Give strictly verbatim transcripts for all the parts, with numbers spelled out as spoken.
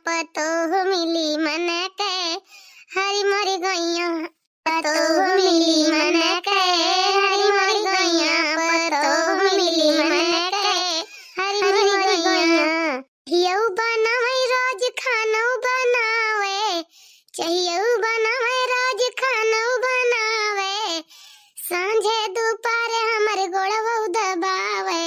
पतोह मिली मन के हरी मोरी गइया, पतोह मिली मन के हरी मोरी गइया, पतोह मिली मन के हरी मोरी गइया। हियऊ बनावे रोज खानऊ बनावे, चाहियऊ बनावे रोज खानऊ बनावे, सांझे दुपहरे हमर गोड़वऊ दबावे,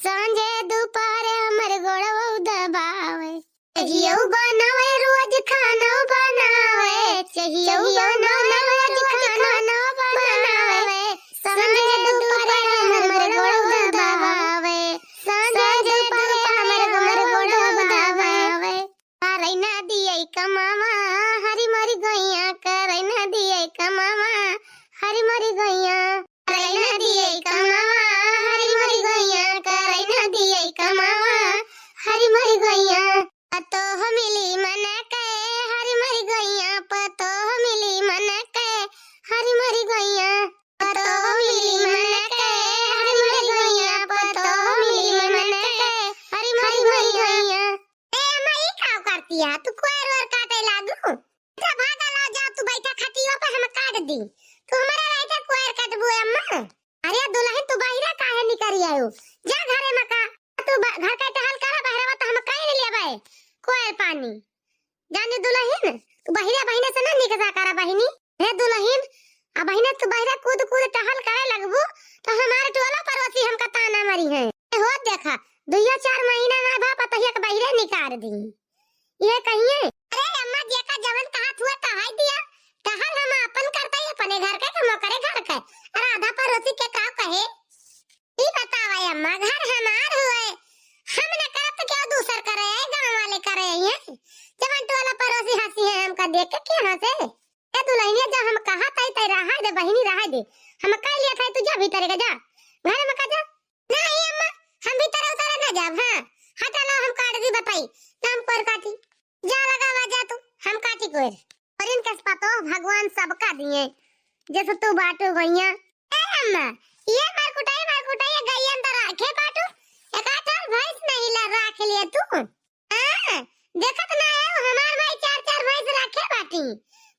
सांझे दुपहरे हमर गोड़वऊ दबावे। चाहियऊ बनावे रोज खानऊ बनावे, चाहियऊ बनावे रोज खानऊ बनावे, सांझे दुपहरे हमर गोड़वऊ दबावे, सांझे दुपहरे हमर गोड़वऊ दबावे। करैना दियै कमावा, हरी मोरी गइया, करैना दियै कमावा, हरी मोरी गइया। करैना दियै कमावा, हरी मोरी गइया, करैना दियै कमावा, हरी मोरी गइया। पतोह मिली मन के, हरी मोरी गइया, पतोह मिली मन के, हरी मोरी गइया। पतोह मिली मन के, हरी मोरी गइया, पतोह मिली मन के, हरी मोरी गइया। ए अम्मा, ई का करती है? तू कोयर वर काटे लागू? जा भागा ला, जा तू बैठा खटिया पे, हम काट दी। तू हमारे रहते कोयर काटबू अम्मा? अरे दुल्हन, तू बाहरे काहे निकरी आयो? जा घरे में का, तू ब-, घर का टहल करा, बहरवा तो हम काहे नहीं लेबे कोयर पानी। जानी दुल्हन, तू बहिरा बहिने से ना निकसा करा बहिनी। हे दुल्हन, आ बहिने तू बहिरा कूद कूद टहल करे लगबू, तो हमारे टोला पड़ोसी हमका ताना मारी है। ए हो देखा, दुइया चार महीना ना भा पतहिया के बहिरे निकाल दी। ये कहिए, अरे अम्मा, जेका जवन कहा थुआ कहाई दिया, टहल हम अपन करता ही अपने घर के, हम ओकरे घर के, अरे आधा पड़ोसी के का कहे? ई बतावा अम्मा, घर हमार हुए, हम न करब त केहू दूसर करे, गाँव वाले करे हैं। जवन टोला पड़ोसी हँसी है हमका देख के, के हँसे? ए दुल्हनिया, जा हम कहा तई तई रहा दे बहिनी, रहा दे। हम कह लिया था, तू जा भीतर के जा, घर में का जा। नहीं अम्मा, हम भीतर उतर न जाब। हाँ, हटा ला, हम काट दी बताई, ना हम कोर काटी। जा लगावा जा तू, हम काटी कोर। और इनके पतोह भगवान सबका दिए, जैसे तू बाटू गइया। ए अम्मा, ये मरकुटाई मरकुटाई ये गइयन त राखे बाटू, एक आठ और भैंस नहीं ला राख लिए तू। हाँ, देखत ना है, हमार भाई चार चार भैंस राखे बाटी,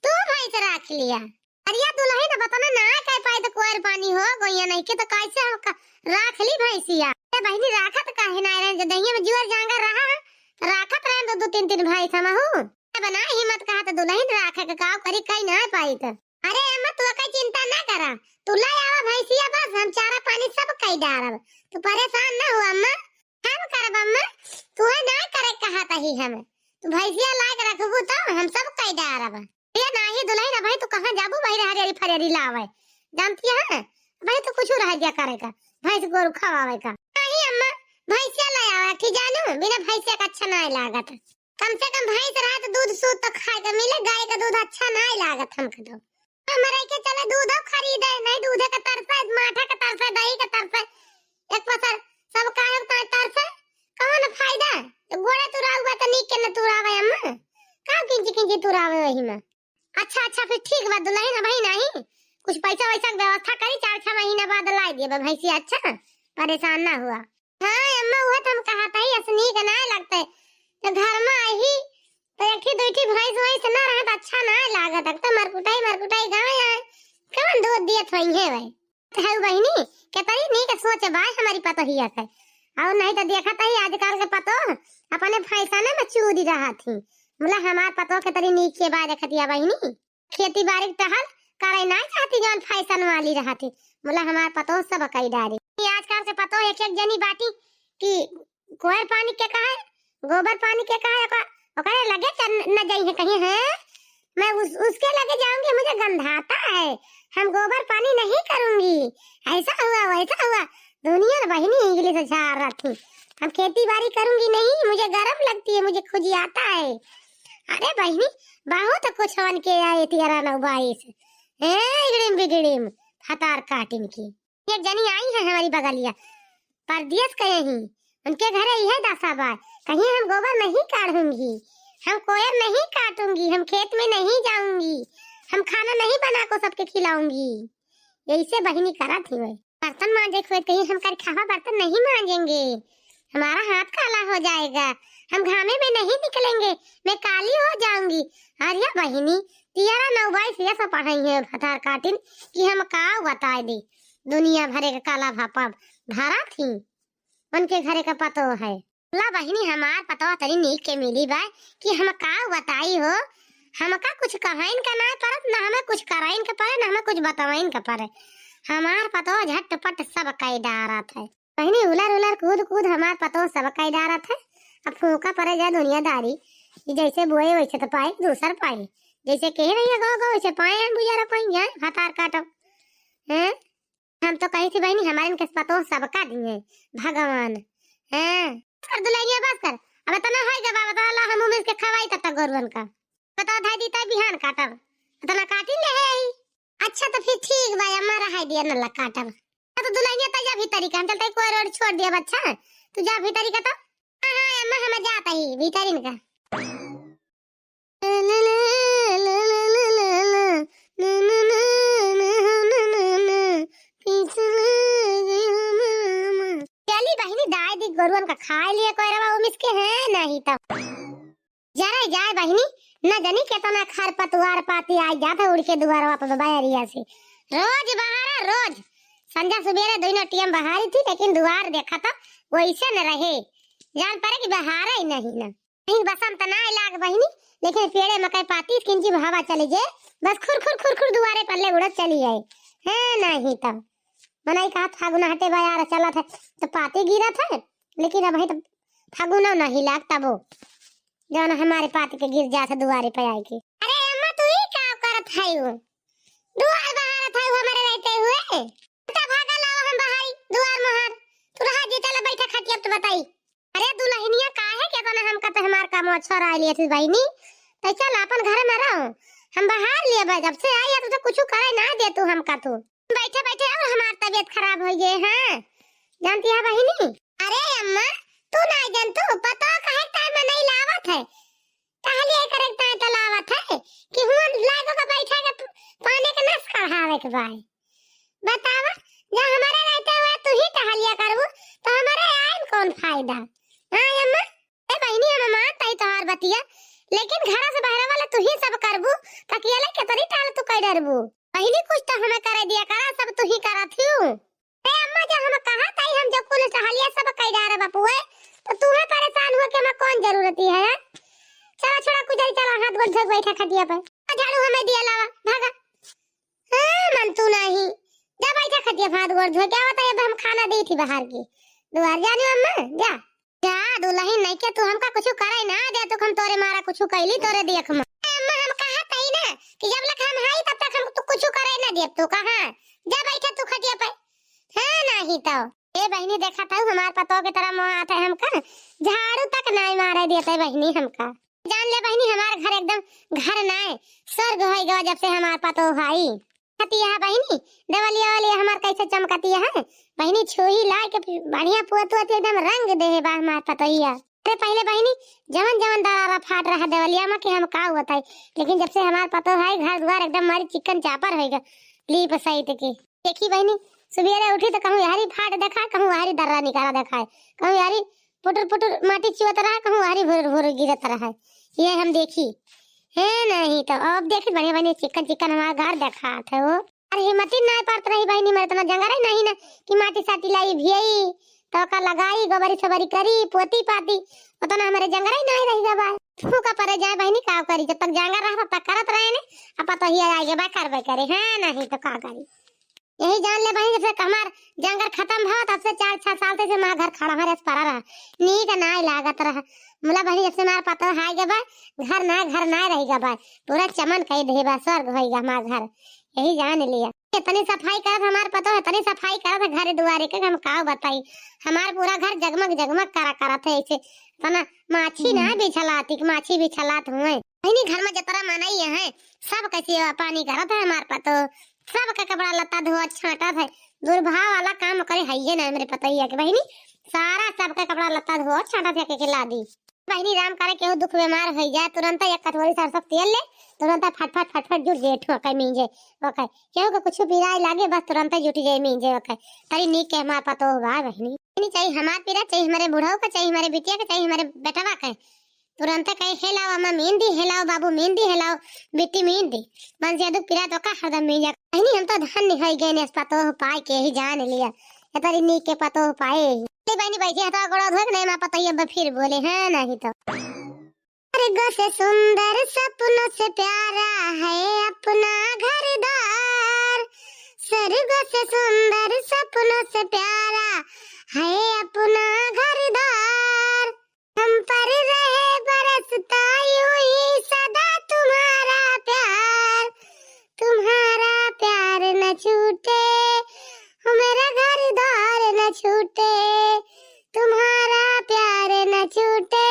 तू भैंस राख लिया। अरे या दुल्हन, अब तना ना कह पाई तो कोयर पानी हो गइया नहीं के तो कैसे हम का-, राख ली भैंसिया। ए बहिनी, राखत काहे ना रहे, जो दहिया में जुअर जांगर रहा, राखत रहे दो दो तीन तीन भैंस हम हूँ। बना हिम्मत कहा तो दुल्हन राखे के काव करी, कहीं ना पाई तो। अरे अम्मा, तू कई चिंता ना करा, तू ले आवा भैंसिया, बस हम चारा पानी सब कई डारब, तू परेशान ना हो अम्मा, हम करब अम्मा, तू है ना करे कहा तही हम, तू भैंसिया लायक रखबू तो हम सब कई डारब। ये नाही दुल्हन, भाई तू कहाँ जाबू, भाई हरियरी फरियरी लावे, जानती है भाई, तू कुछ रह गया करे का, भैंस गोरू खवावे का। नहीं अम्मा, भैंसिया ले आवा, ठीक जानू, बिना भैंसिया का अच्छा नहीं लागत। कम से कम भैंस रहा तो दूध सूध तो खाए के मिले, गाय का दूध अच्छा नहीं लागत हमके तो। हमरे के चले दूध खरीदे, नहीं दूधे के तरसे, माठा के तरसे, दही के तरसे, एक पसर सब कायम तर-, तरसे, कौन फायदा? तो गोड़े तुराऊ बा तो नीक के न तुरावे अम्मा, का किंची किंची तुरावे वही में। अच्छा, अच्छा, फिर ठीक बा दुल्हन, अबही नहीं, कुछ पैसा वैसा के व्यवस्था करी, चार छह महीना बाद लाई दिए बा भैंसिया, अच्छा, परेशान ना हुआ। हाँ अम्मा, वो तो हम कहा था ही, असनी का ना लगते, तो घर में आई तो एक ठी दुई ठी भैंस वैंस ना रहे तो अच्छा ना लागत, अब तो मरकुटाई मरकुटाई गाय आए, कौन दूध दिए थोई है भाई। है बहिनी, केतरी नीक सोच बा हमारी पतोहिया के। और नहीं तो देखत ही आजकल के पतोह अपने फैशन में चूरी रहत ही। मुला हमार पतोह केतरी नीक के बा देखतिया बहिनी। खेती बाड़ी के टहल करे ना चाहती जौन फैशन वाली रहत ही। मुला हमार पतोह सब कई डारी। ये आजकल के पतोह एक एक जनी बाटी कि कोयर पानी के कहा है, गोबर पानी के कहा है, ओका-, ओकरे लगे चल न जाई है कहीं, हैं? मैं उस, उसके लगे जाऊंगी, मुझे गंधाता है, हम गोबर पानी नहीं करूंगी, ऐसा हुआ, वैसा हुआ, दुनिया में बहिनी इंग्लिश झाड़ रखी, हम खेती बाड़ी करूंगी नहीं, मुझे गरम लगती है, मुझे खुजियाता है। अरे बहिनी, बहुत कुछ हवन के आए तेरह नौ बाईस, ए, इगड़िम बिगड़िम, फतार काटिन की। एक जनी आई है हमारी बगलिया, परदेस गए ही, उनके घरे इहे दशा बा, कहीं हम गोबर नहीं काढ़ूंगी, हम कोयर नहीं काटूंगी, हम खेत में नहीं जाऊंगी, हम खाना नहीं बना को सबके खिलाऊंगी। यही से बहिनी करत ही वही। बर्तन मांजे के हुए कहीं हम करखावा बर्तन नहीं मांजेंगे, हमारा हाथ काला हो जाएगा, हम घामे में नहीं निकलेंगे, मैं काली हो जाऊंगी। अरे बहिनी, तेरह नौ बाईस ये सब पढ़ाई है भतार काटिन कि हम का बताए दी, दुनिया भरे के काला भापा भरा थी, उनके घरे का पतो है। ला बहिनी, हमार पतोह तनी नीक के मिली बा कि हम का बताई हो, हमका कुछ कहइन का ना परत, ना हमें कुछ करइन के परे, ना हमें कुछ बतवइन के परे। हमार पतोह झटपट सब कई डारत है। बहिनी, उलर उलर कूद कूद हमार पतोह सब कई डारत है। अब फूका परे जा दुनियादारी, कि जैसे बोए वैसे तो पाए, दूसर पाए। जैसे कहे रहिए गौ गौ, वैसे पाए हम बुझारा पाई जाए, भतार काटब। हैं? हम तो कही थी बहिनी, हमारे इनके पतोह सबका दिए भगवान। हैं? बस कर दुलहिनिया, बस कर। अब इतना होई गवा, बता ला, हम उमेश के खवाई तब तक गोरुअन का। बता धाई दी तय बिहान काटब। इतना काटी ले है। अच्छा तो फिर ठीक बा, अम्मा रहाई दिया न ला काटब। तो दुलहिनिया तय जा भीतरी का, हम चलते कोई रोड छोड़ दिया बच्चा। तू जा भीतरी का तो। हाँ, हाँ, अम्मा हम जाता ही भीतरी का। चली बहिनी, दाई दी गोरुअन का खाए लिए कोई रवा उमिस के है नहीं तो। जरा जाए बहिनी, न जानी केतना खरपतवार पाती आ जात है उड़ के दुआरवा पर बयरिया से। रोज बहारा, रोज। संझा सुबेरे दोनों टीम बहारी थी, लेकिन दुआर देखा तो वैसे न रहे। जान परे कि बहारा ही नहीं ना। कहीं बसंत ना लाग बहिनी, लेकिन पेड़े मकई पाती किंची हवा चली जे, बस खुर खुर खुर खुर दुआरे पल्ले उड़त चली आए। है नहीं तब। मनई कहा फागुन हटे बयार चलत है, तो पाती गिरत है, लेकिन अब है तो फागुनो नहीं लाग तबो। जौन हमारे पाती के गिर जात है दुआरे पे आए के। अरे अम्मा, तू ही का करत है वो? दुआर बहारत है वो हमारे रहते हुए? तो भागा लाओ हम बहाई दुआर मोहार। तू रहा जे, चला बैठा खटिया तो बताई। अरे दुलहिनिया, काहे के तने हमका ते हमार काम अच्छा रह लिए थी बहिनी? तो चल अपन घर में रहो, हम बहार लिए बा। जब से आई है तुझे कुछ करे ना दे तू हमका तू। बैठे बैठे और हमार तबीयत खराब हो गई है, जानती है बहिनी? अरे अम्मा, तू ना जानतू, पता काहे टाइम में नहीं लावत है, टहलिए करे के ताई तो लावत है कि हुआं लागो के बैठा के पानी के नस कढ़ावे के बाय। बतावा, जब हमारे रहते हुए तू ही टहलिया करबू, तो हमारे आइन कौन फायदा? हाँ अम्मा, ए बहिनी, हम मानत ही तोहार बतिया, लेकिन घर से बहरे वाला तू ही सब करबू, तो अकेले केतरी टहल तू कई डरबू? बहिनी, कुछ तो हमें करे दिया करा, सब तू ही करत हियू। ए अम्मा, जब हम कहा ताई हम जो कुल टहलिया सब कई डारे बापुए, तो तुम्हें परेशान हुआ कि हमें कौन जरूरत है, हैं? चला छोड़ा कुछ, चला हाथ गोड़ धो के बैठा खटिया पे। झाड़ू हमें दिया लावा, भागा। हाँ, मन तू नहीं। जा बैठा खटिया पे हाथ गोड़ धो के आवत है, अब हम खाना दी थी बाहर की। दुआर जाने अम्मा, जा। जा, दुलहिन नहीं के तू हमका कुछ करे ना दे, तू हम तोरे मारा कुछ कैली तोरे देख में। ए अम्मा, हम कहा तई ना कि जब लक हम हाई तब तक हम तू कुछ करे ना दे, तू कहा जा बैठा तू खटिया पे। हाँ, नहीं तो। ए बहिनी, देखा था हमार पतोह के तरह मोह आता है हमका, झाड़ू तक नहीं मारे देते बहिनी हमका। जान ले बहिनी, हमार घर एकदम घर नाय, स्वर्ग होई गवा जब से हमार पतोह आई। खतिया है बहिनी, देवलिया वाली हमार कैसे चमकतिया है बहिनी, छुही लाए के बढ़िया पुअत हुअत एकदम रंग देहे बा हमार पतोहिया। अरे पहले बहिनी जवन जवन दरारा फाट रहा देवलिया में कि हम का बताई, लेकिन जब से हमार पतोह है घर द्वार एकदम हमारी चिकन चापर होई गवा, लीप सहित के। देखी बहिनी, सुबेरे उठी तो कहूँ यारी फाट देखा, कहूँ यारी दर्रा निकाला देखा है, कहूँ यारी पुटुर पुटुर माटी चुअत रहा, कहूँ वारी भुर भुर गिरत रहा। ये हम देखी। है नहीं तो अब देखी बढ़िया बढ़िया चिकन चिकन हमारा घर देखात है वो। अरे हिम्मती ना पड़त रही बहिनी, मेरे इतना जंगल ही नहीं ना कि माटी साटी लाई भियई, तो का लगाई, गोबरी सबरी करी, पोती पाती, उतना हमारे जंगल ही नहीं रही गवा। फूका परे जाए बहिनी, का करी, जब तक जंगल रहा तब तक करत रहे ने, अब पतोहिया आगे बा करबे करे, है नहीं तो का करी। यही जान ले बहिनी, जब से हमार जंगल खत्म भा, तब से चार छह साल से हमार घर खड़ा हमारे परा रहा, नीक नाय लागत रहा। मुला बहिनी, जब से हमार पतोह हाय गवा, घर ना, घर ना रही गवा, पूरा चमन कई देहे बा, स्वर्ग होई गवा हमार घर। यही जान लिया, इतनी सफाई करत हमार पतोह, इतनी सफाई करत है घर दुआरे के, हम का बताई, हमार पूरा घर जगमग जगमग करा करत है ऐसे, तना माछी ना बिछलाती, माछी बिछलात हुए। बहिनी, घर में जतरा मनई है, सब कैसे पानी करत है हमार पतोह, सब के कपड़ा लत्ता धोअत छांटत है, दुर्भाव वाला काम करे हइये ना मेरे पतोहिया के बहिनी, सारा सब के कपड़ा लत्ता धोअत छांटत है के, के ला दी। बहिनी, राम करे केहू दुख बीमार होई जाए, तुरंत एक कटोरी सरसों के तेल ले, तुरंत फटफट फटफट जुट जाए ठोके मींजे, ओके, केहू के कुछ पीराई लागे, बस तुरंत जुट जाए मींजे, ओके। तरी नीक के हमार पतोह बा बहिनी। नहीं चाहिए हमार पीरा, चाहिए हमारे बुढ़ऊ का, चाहिए हमारे बिटिया का, चाहिए हमारे बेटवा का। तुरंत कहे, "हे लाओ अम्मा मीन दी, हे लाओ बाबू मीन दी, हे लाओ बिट्टी मीन दी।" मन से दुख पीरा तो का हरदम मीन जा। बहनी, हम तो धन्य होई गए ने, पतोह पाए के ही जान लिया। एतरी नीक के पतोह पाए ही। ले बहनी, बैठी है तो गोड़ा धोए के नहीं, माँ पतोहिया अब फिर बोले, "हाँ, नहीं तो।" स्वर्ग से सुंदर सपनों से प्यारा है अपना घर द्वार। स्वर्ग से सुंदर सपनों से प्यारा है अपना घर द्वार। हम पर रहे बरसता यूं ही सदा तुम्हारा प्यार। तुम्हारा प्यार न छूटे, हमारा घर द्वार न छूटे। तुम्हारा प्यार न छूटे,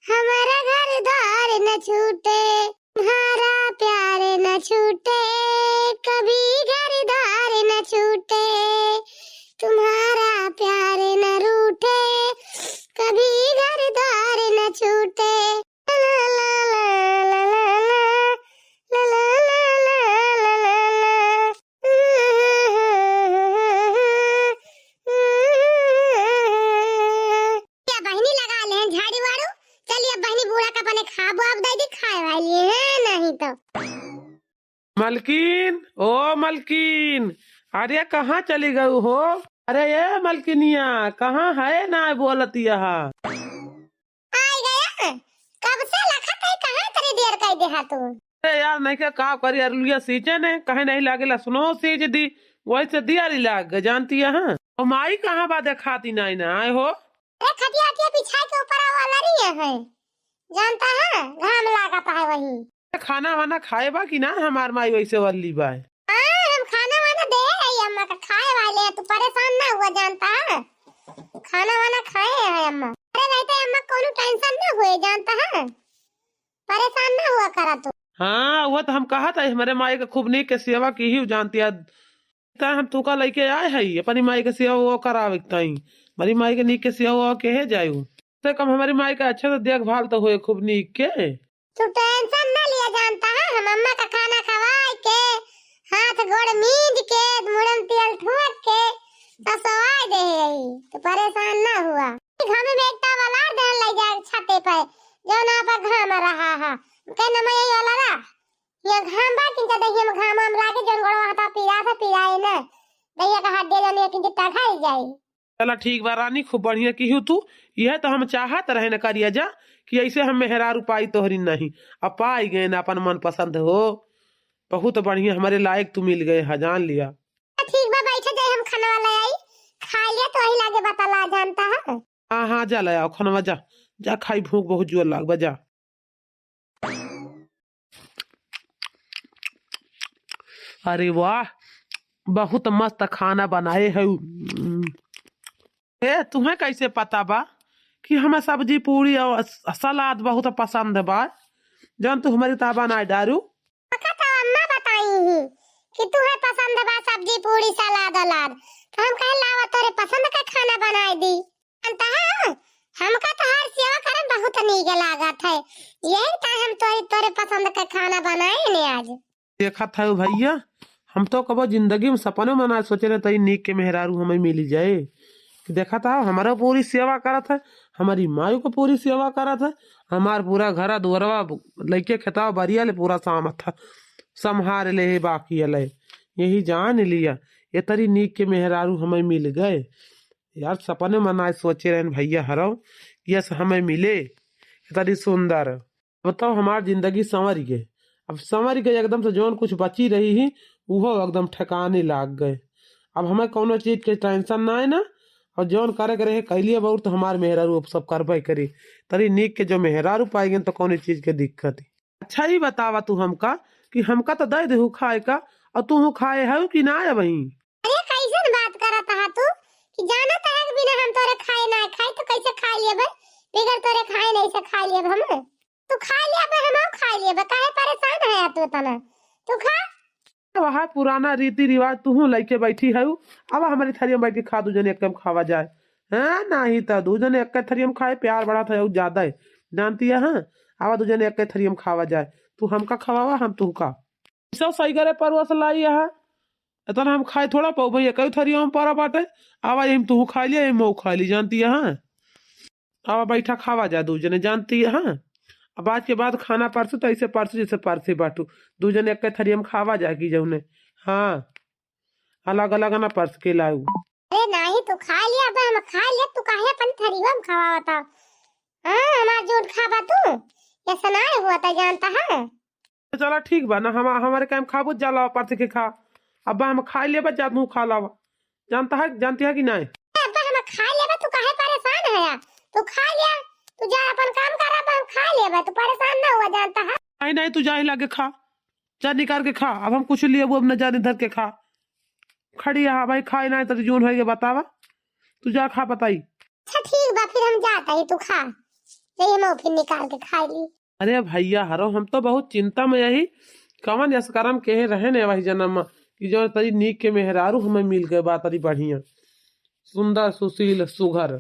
हमारा घर द्वार न छूटे। तुम्हारा प्यार न छूटे, कभी घर द्वार न छूटे। तुम्हारा प्यार न रूठे, कभी घर द्वार न छूटे। ला ला ला ला ला ला ला। या बहिनी लगा ले हैं झाड़ू वाड़ू। चलिए बहिनी, बूढ़ा का अपने खाबो अब दे दी, खाए वाली है नहीं तो। मलकिन, ओ मलकिन, अरे कहाँ चली गऊ हो? अरे ए मलकिनिया, कहाँ है ना बोलत यहाँ? आई गया, कब से लखत है, कहाँ इतनी देर कर दे हा तू? अरे यार, नहीं क्या, का करी, अरुलिया सींचे ने, कहीं नहीं लागे, लसनो सींच दी, वैसे दियारी लाग गए, जानती है, हाँ? और माई कहाँ बा, देखाती नहीं ना, आए हो? अरे खटिया हटिया बिछा के ऊपर वाला नहीं है, जानता है, घाम लागत है वही। खाना वाना खाए बा कि ना, हमार माई वैसे वाली बा? हाँ, हम खाना वाना दे है अम्मा का खाए वाले, तू परेशान ना हुआ, जानता है, खाना वाना खाए है अम्मा। अरे रहते अम्मा, कोनो टेंशन ना हुए, जानता है, परेशान ना हुआ करा तू। हाँ, वो तो हम कहा था, हमारे माई के खूब नीक के सेवा की ही जानती है। त हम तुका लइके आए हई, अपनी माई के सेवा वो करावे के ताई। हमारी माई के नीक के सेवा वो केहे जायु। से कम हमारी माई के अच्छे से देखभाल तो होए खूब नीक के। तू टेंशन ना लिया, जानता है, हम अम्मा का खाना खवाए के, हाथ गोड़ मीज के, मुड़न तेल ठोक के, तो सवाए दे हई। तू परेशान ना हुआ। घर में एक towel और दे ले जा छते पे, जो ना पर घाम रहा है। के नमय वाला रा। ये घाम बा, किंचा दहिया में घाम आम लागे, जौन गोड़वा हाथा पीरा से पीराए न। दहिया का हड्डी जौन ये किंचा टघाई जाए। चला ठीक बा रानी, खूब बढ़िया किहू तू। यह तो हम चाहत रहे न करिया जा कि ऐसे हम मेहरारू पाई तोहरी नहीं। अब पाई गए न अपन मन पसंद हो। बहुत बढ़िया, हमारे लायक तू मिल गए है, जान लिया। ठीक बा, बैठे जाए, हम खाना वाला आई, खा लिया तो वही लागे बतला, जानता है। हाँ, हाँ, जा ले आओ खाना, जा, जा खाई, भूख बहुत जोर लाग बा, जा। अरे वाह, बहुत मस्त खाना बनाए है। ए, तुम्हें कैसे पता बा कि हमें सब्जी पूरी और स-, सलाद बहुत पसंद बा, जौन तू हमारी ता बनाए डारू? पका तो अम्मा बताई ही कि तुहे पसंद बा सब्जी पूरी सलाद अलाद, तो हम कहे लावा तोरे पसंद का खाना बनाए दी। जानता है, हमका तोहार सेवा करन बहुत नीक लागत है, यही ताई हम तोरे, तोरे पसंद का खाना बनाए ने आज। देखत है भैया, हम तो कबो जिंदगी में सपने में ना सोचे रहे तई नीक के मेहरारू हमें मिली जाए। कि देखत है, हमारा पूरी सेवा करत है, हमारी माई को पूरी सेवा करत है, हमार पूरा घरा दुआरवा लइके खेतवा बरिया ले पूरा सामत है, संभार ले है बाकी ले। यही जान लिया, ये तरी नीक के मेहरारू हमें मिल गए। यार, सपने में ना सोचे रहन भैया हरौ, यस हमें मिले, ये तरी सुंदर। बताओ, हमार जिंदगी संवर गए। अब संवर गए एकदम से, जौन कुछ बची रही ही, उहो एकदम ठिकाने लाग गए। अब हमें कौनो चीज के टेंशन ना है ना, और जौन करे के रहे कैलिए बहुत, तो हमार मेहरारू अब सब करबे करी। तरी नीक के जो मेहरारू पाई गए तो कौनो चीज के दिक्कत ही। अच्छा, ही बतावा तू हमका कि हमका तो दे देहू खाए का, और तू खाए है कि ना है वहीं? अरे, कैसन बात करत हा तू कि जानत है कि बिना हम तोरे खाए ना खाए, तो कैसे खा लेबे? बिगर तोरे खाए नहीं से खा लेब हम? तू खा लेबे, हम खा लेबे, काहे परेशान है तू इतना? तू खा। वह पुराना रीति रिवाज तू लइके बैठी है, अब हमारी थरिया में बैठ के खा, दू जने एक में खावा जाए। हाँ, नहीं तो दू जने एक थरिया में खाए, प्यार बढ़त है और ज्यादा है, जानती है। हाँ, अब दू जने एक थरिया में खावा जाए, तू हमका खवावा, हम तुहका। सब सही करे परोस लाई है। इतना हम खाए थोड़ा पाऊ भैया, कई थरिया में परा बाटे। आवा, यही में तू खा लिया, यही में ऊ खा ली, जानती है, हाँ। आवा, बैठा, खावा जा दू जने, जानती है, हाँ। अब आज के बाद खाना परसू तो ऐसे परसू जैसे परसे बाटू, दू जने एक थरिया में खावा जा कि जौने, हाँ, अलग अलग ना परस के लाऊ। अरे नाही, तू खा लिया, अब हम खा लिया, तू काहे अपन थरिया में खावा बताओ? हाँ, हमार जूठ खाबा तू, ऐसा ना हुआ था, जानता है। तो चला ठीक बा ना, हम, हमारे काम खाबू, जा लावा परस के खा। अब हम खा लेबा, जा तू खा लावा। जानता है, जानती है कि नहीं? अब्बा हम खा लेबा, तू काहे परेशान है यार? तू खा लिया, तू जा अपन काम कर, अब हम खा लेबा, तू परेशान ना हुआ, जानता है। नहीं, नहीं, तू जा ही लागे खा, जा निकाल के खा। अब हम कुछ लिए, वो अब न जाने धर के खा। खड़ी है भाई, खाए ना तो जून होइगे बतावा, तू जा खा बताई। अच्छा ठीक बा, फिर हम जाता ही, तू खा, यही हम फिर निकाल के खा ली। अरे भैया हरो, हम तो बहुत चिंता में यही, कवन यस करम केहे रहे ने वही जन्म में कि जो तरी नीक के मेहरारू हमें मिल गए बा, तरी बढ़िया, सुंदर, सुशील, सुघर।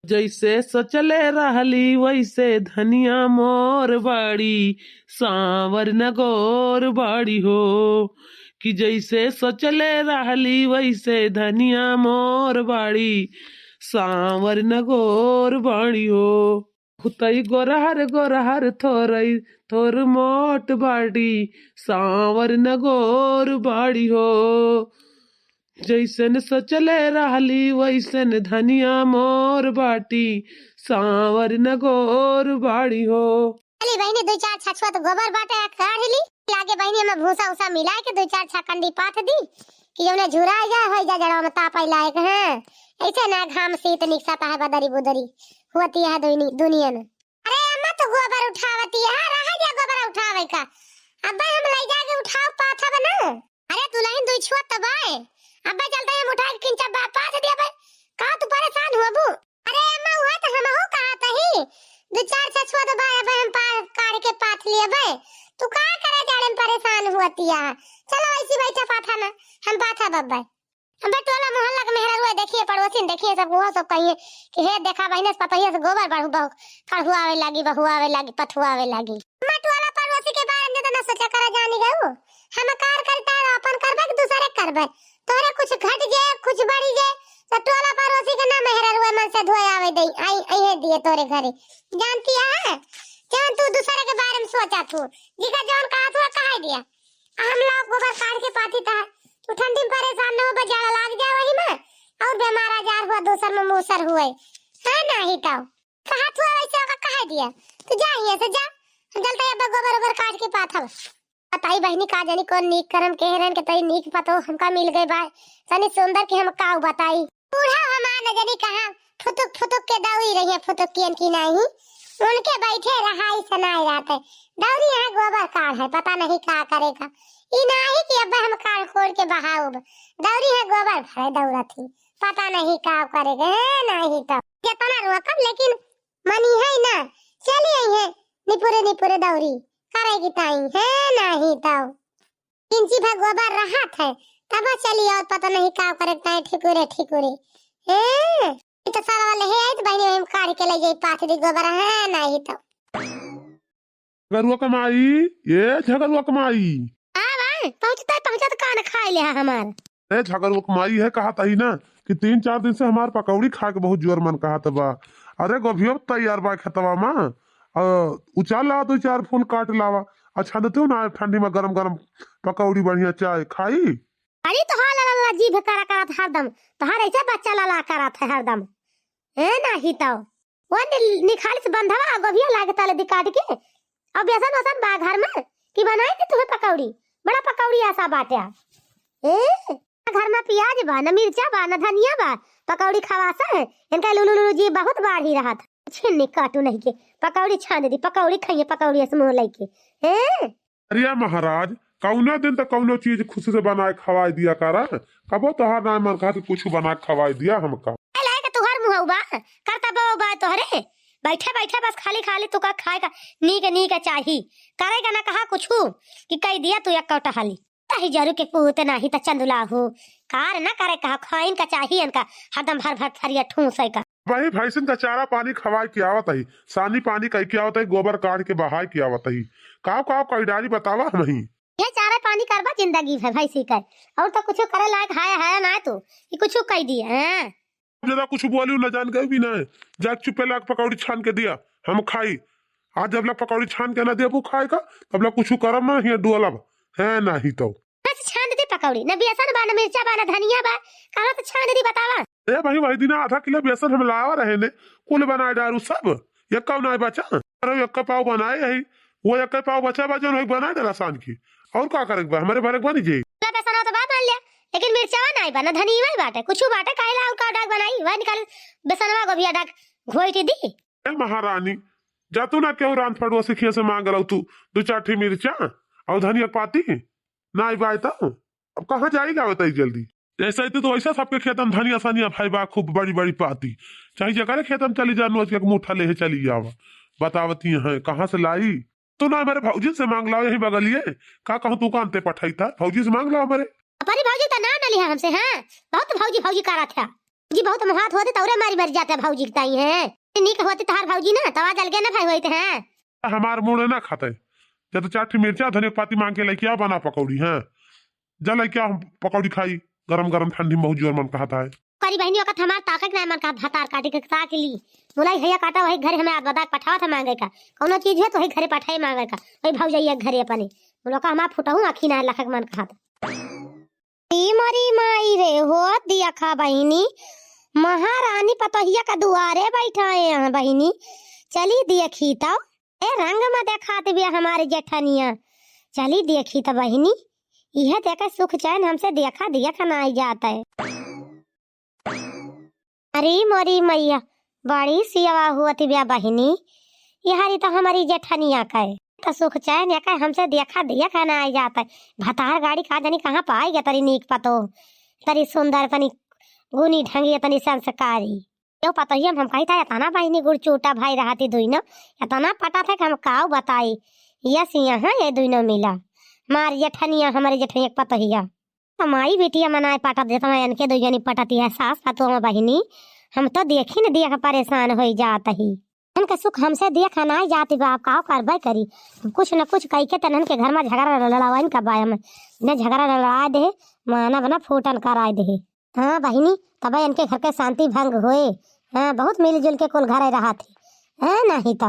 जैसे सोचले रहली वैसे धनिया मोर बाड़ी, सांवर न गोर बाड़ी हो। कि जैसे सोचले रहली वैसे धनिया मोर बाड़ी, सांवर न गोर बाड़ी हो। खुतई गोरहर गोरहर थोरई थोर मोट बाड़ी, सांवर न गोर बाड़ी हो। जैसन सोचले रहली वैसन धनिया मोर बाटी, सांवर न गोर बाड़ी हो। चली बहिनी, दुई चार छछुआ तो गोबर बाटे, आ काढ़ ली। लागे बहिनी, हमें भूसा उसा मिला के दुई चार छकंडी पाथ दी कि जौने झुरा जा, हो जा जड़वा में तापे लायक। हाँ, ऐसे ना घाम शीत निकसत है, बदरी बुदरी होती है दुनी-, दुनिया में। अरे अम्मा, तो गोबर उठावती है, रहा जा गोबर उठावे का। अब्बा हम ले जाके उठाव पाथब ना। अरे दुलहिन, दुई छुआ तो बाय, अब्बा चलते हम उठा के किंचा बा पाथ दिया बे। का तू परेशान हुआ बू? अरे अम्मा, हुआ तो हमहू कहा तही, दो चार छछुआ तो बाय, अब्बा हम पा-, काढ़ के पाथ लिए बे। तू का करे जाड़े में परेशान हुआ तिया? चलो ऐसी बैठा पाथा ना, हम पाथा बब्बे। अबे टोला मोहल्ला के मेहरारू देखिए, पड़ोसिन देखिए, सब वो सब कहिए कि हे देखा बहिने से पतोहिया से गोबर बढ़ू बहु कढ़ुआवे लागी, बहुआवे लागी, पथुआवे लागी। अम्मा टोला पड़ोसी के बारे में तो ना सोचा करा जानी गऊ। हम कार करता है अपन करबे कि दूसरे करबे? तोरे कुछ घट जे, कुछ बढ़ी जे, तो टोला पड़ोसी के ना मेहरारू मन से धोए आवे दे, आई, आई है दिए तोरे घरे। जानती है? जौन तू दूसरे के बारे में सोचा तू, जिका जौन कहा तू कहा दिया। हम लोग गोबर काढ़ के पाथी ता, तू ठंडी में परेशान न हो, बजाड़ा लाग जाए वही में, और बीमार आजार हुआ, दूसर में मूसर हुए। हाँ, नाही तो। कहा तू वैसे ओका कहा दिया, तू जा यहाँ से जा, हम चलते अब गोबर ओबर काढ़ के पाथब। बताई बहिनी, का जानी कौन नीक करम के रहन के तई नीक पतो हमका मिल गए बा, तनी सुंदर के हम का बताई। बूढ़ा हमार न जानी कहाँ फुतुक फुतुक के दौड़ी रही है, फुतुकियन की नाही, उनके बैठे रहाई सनाए रहत है। दौड़ी है गोबर काढ़ है, पता नहीं का करेगा। ई नाही कि अब हम काढ़ कोड़ के बहाउब, दौड़ी है गोबर भरे दौड़त ही, पता नहीं का करेगा। है नाही तो जितना रोकब लेकिन मनी है ना, चली आई है निपुरे निपुरे दौड़ी करेगी ताई, है नाही तो। इंची भर गोबर रहत है, तब चली आओ, पता नहीं का करे ताई ठिकुरे ठिकुरे। हैं? ई तो सारा वाले है, आई तो बहिनी हम काढ़ के ले जाई पाथ दी गोबर, है नाही तो। झगरुआ कमाई, ये झगरुआ कमाई। हाँ भाई, पहुँचता पहुँचत कान खाए ले हमार। ए, झगरुआ कमाई है, कहा तही ना कि तीन चार दिन से हमार पकौड़ी खाए के बहुत जोर मन कहत बा। अरे, गोभियो तैयार बा खेतवा में, अ, उचाल लावा, दो चार फूल काट लावा। अच्छा, देते हो ना, ठंडी में गरम गरम पकौड़ी, बढ़िया चाय खाई। अरे, तोहार ला, ला, ला, जीभ करा करत हरदम, तोहार ऐसे बच्चा ला, ला करत है हरदम। ए, नाही तो। वो नि-, निखाली से बंधवा, गोभिया लागे तले दी काट के। अब बेसन वसन बा घर में कि बनाई थी तुम्हें पकौड़ी? बड़ा पकौड़ी ऐसा बाटे। ए, घर में प्याज बा, न मिर्चा बा, न धनिया बा, पकौड़ी खवासा है। इनका लुलु लुलु जी बहुत बाढ़ी रहा था। छिन्नी काटू नहीं के, पकौड़ी छान दी, पकौड़ी खाइए, पकौड़ी ऐसे मुँह लेके। ए, अरे महाराज, कौना दिन तो कौनो चीज खुशी से बनाए खवाए दिया करा। कबो तोहार ना मन कहा कि कुछ बना के खवाए दिया हमका। ए, लाए का तुहार मुँह बा, करता बा, बा तोहरे। बैठे बैठे बस खाली खाली तुका खाए का नीक नीक चाही। करे का ना कहा कुछ कि कह दिया तू एक कौटा हाली। तही जरू के पूत नाही त चंदुला हो। कार ना करे कहा, खाइन का चाही इनका, हरदम भर भर थरिया ठूस है का। वही भैंसिन का चारा पानी खवाए के आवत ही, सानी पानी कई के आवत ही, गोबर काढ़ के बहाए के आवत ही। काव काव कई डारी बतावा हमही। ये चारे पानी करबा जिंदगी भर भैंसी के, और तो कुछ करे लायक है, है ना तू कि कुछ कह दिए हैं। ज्यादा कुछ बोलियो ना, जान गए भी ना, जा चुपे लाग पकौड़ी छान के दिया, हम खाई। आज जब लग पकौड़ी छान के ना देबू खाए का, तब लग कुछ करब ना, हियाँ डोलब, है ना ही तो। बस छान दे पकौड़ी, ना बेसन बा, ना मिर्चा बा, ना धनिया बा, कहाँ से छान दे बतावा? ए भाई, वही दिन आधा किलो बेसन हम लावा रहे ने, कुल बनाए डारू सब, यक्का नाय बचा। अरे यक्का पाव बनाए है, वो यक्का पाव बचा बा, जौन वही बनाए डाला सान की। और का करे के बा, हमारे भरे के बा नहीं जी। ना बेसनवा तो बा मान लिया, लेकिन मिर्चवा नाय बा, ना धनिया बाटे, कुछ बाटे, काहे ला और का डाक बनाई, वह निकाल बेसनवा गोभिया डाक घोइट दी। ए महारानी, जा तू ना केहू रांध पड़ोसी खिया से मांग लाऊ तू दो चार ठी मिर्चा और धनिया के पाती, नाय बाय त अब कहाँ जाई लावत आई जल्दी। जैसे तू तो वैसे सबके खेतन धनिया सनिया भाई बा खूब बड़ी बड़ी पाती, चाहे जकरे खेतन चली जा नोच के एक मुट्ठा लेहे चली आवा। बतावती हैं कहाँ से लाई? तू ना मेरे भौजी से मांग लाओ यही बगलिए, का कहूँ दुकान ते पठाई था, भौजी से मांग लाओ मेरे। अपनी भौजी तो ना न लिहा हमसे, हाँ, बहुत भौजी भौजी करा था जी, बहुत मुहात होते तौरे मारी मर जाते भौजी के ताई हैं। नीक होती तहार भौजी ना, तवा जल गए ना भाई होते हैं। हमार मुंह ना खाते, जब तो चार ठी मिर्चा धनिया के पाती मांग के लेके आ बना पकौड़ी, हाँ, जा लेके आ, हम पकौड़ी खाई, गरम गरम ठंडी में बहुत जोर मन कहता है। करी बहनी ओकत हमार ताकत ना मन का भतार काटे के ताक ली। मुलाई हैया काटा वही घरे हमें आद बदाक पठावा था मांगे का, कौनो चीज है तो वही घरे पठाए मांगे का, वही भौजैया के घरे अपने। मुलो का हमार फुटहू आखी ना लखक मन कहत। ई मरी माई रे हो, दिया खा बहिनी, महारानी पतोहिया का दुआरे बैठाए हैं बहिनी, चली देखी तो। ए रंग में देखात बिया हमारी जेठनिया, चली देखी तो बहिनी, इहे देखे सुख चैन हमसे देखा देखा ना आई जात है। अरे मोरी मैया, बड़ी सियवा हुअत बिया बहिनी, इहरी तो हमारी जेठनिया के तो सुख चैन एके हमसे देखा देखा ना आई जात है। भतार गाड़ी का जानी कहाँ पाई गया तरी नीक पतो, तरी सुंदर, तनी गुनी ढंगी, तनी संस्कारी। यो पतोहिया हम कही था, एतना बहिनी गुड़ चूटा भाई रहती दुइनो, एतना पटा था कि हम काऊ बताई। यस, यहाँ ये दुइनो मिला, मार जेठनिया, हमारे जेठनिया के पतोहिया। तो माई बिटिया मनाए पटत, जितना इनके दुइयो नहीं पटती है, सास पतोह में बहिनी, हम तो देखी न देख परेशान होई जात ही। इनके सुख हमसे देख नाई जाती बा, अब काऊ करबे करी, कुछ न कुछ कही के तनन के घर में झगड़ा लड़ावा इनका बाया में, न झगड़ा लड़ा दे, माना बना फूटन कराए दे। हाँ बहिनी, तबे इनके घर के शांति भंग होए। हाँ, बहुत मिलजुल के कुल घरे रहत ही। हाँ, नहीं तो।